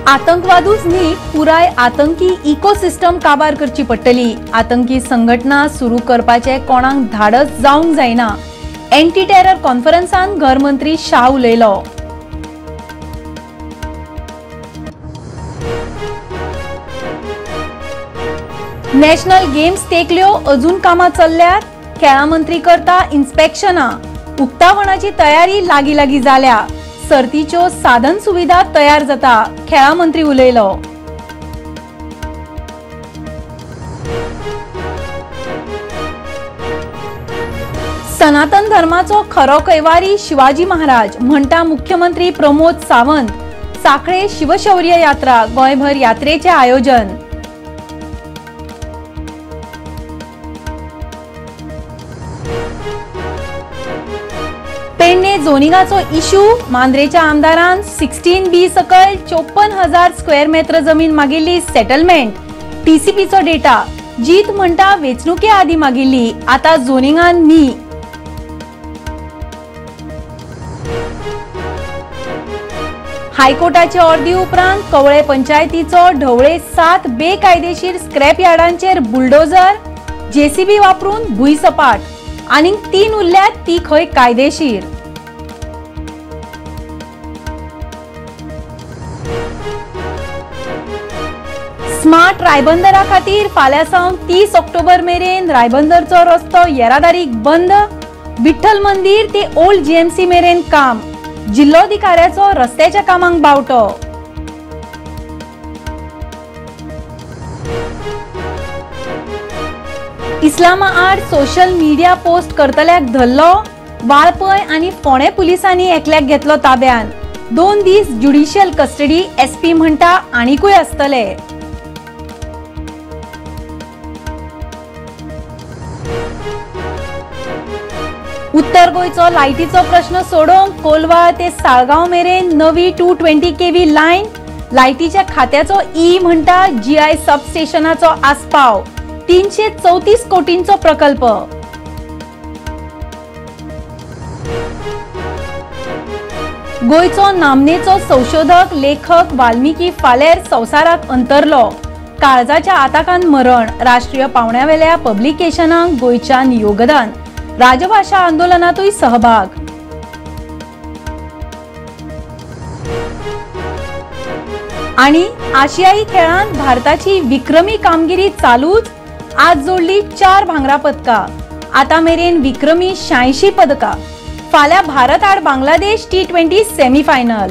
आतंकवादूच न्ही पुराय आतंकी इकोसिस्टम काबार करची पडटली। आतंकी संघटना सुरू करपाचे कोणाक धाडस जावंक जायना। एंटी टेरर कॉन्फरन्सान घरमंत्री शाह उलयलो। नॅशनल गेम्स तेकल्यो अजून कामां चल्ल्यात। खेळां मंत्री करता इन्स्पेक्शनां। उक्तावणाची तयारी लागीं लागीं जाल्या। सर्तीच्यो साधन सुविधा तयार जाता, खेळां मंत्री उलयलो। सनातन धर्माचो खरो कैवारी शिवाजी महाराज म्हणटा मुख्यमंत्री प्रमोद सावंत। साखळे शिवशौर्य यात्रा गोंयभर यात्रेचे आयोजन। पेडणे झोनिंगाचो इश्यू, मांद्रेच्या आमदारान 16B सकयल 54,000 स्क्वेअर मेत्र जमीन मागिल्ली सेटलमेंट। टीसीपीचो डेटा जीत म्हणटा वेंचणुके आदी मागिल्ली, आता झोनिंगान न्ही। हायकोर्टाचे ऑर्दी उपरांत कवळे पंचायतीचो ढवळे 7 बेकायदेशीर स्क्रॅप यार्डांचेर बुलडोजर, जेसीबी वापरून भुंयसपाट। आनीक 3 उरल्यात ती खंय कायदेशीर। स्मार्ट रायबंदरा खातीर फाल्यां सावन 30 ऑक्टोबर मेरेन रायबंदरचो रस्तो येरादारीक बंद। विठ्ठल मंदिर ते ओल्ड जीएमसी मेरेन काम। जिल्लोधिकाऱ्याचो रस्त्याच्या कामांक बावटो। इस्लामा आड सोशल मीडिया पोस्ट करतल्याक धरलो। वाळपय आनी फोंडें पुलिसांनी एकल्याक घेतलो ताब्यान। 2 दीस ज्युडिशियल कस्टडी, एसपी म्हणटा आनीकूय आसतले। उत्तर गोंयचो लायटीचो प्रश्न सोडोवंक कोलवाळ ते साळगांव मेरेन नवी 220 केव्ही लायन। लायटीच्या खात्याचो ई म्हणटा जीआय सबस्टेशनाचो आस्पाव। 334 कोटींचो प्रकल्प। गोंयचो नामनेचो संशोधक लेखक वाल्मिकी फालेर संवसाराक अंतरलो। काळजाच्या आताकान मरण। राष्ट्रीय पावंड्यावेल्या पब्लिकेशनांक गोंयच्यान योगदान। राजभाषा आंदोलनातूय सहभाग। आणि आशियाई खेळांत भारताची विक्रमी कामगिरी चालूच। आज जोडली 4 भांगरा पदकां। आता मेरेन विक्रमी 86 पदकां। फाल्यां भारत आड बांगलादेश T20 semifinal.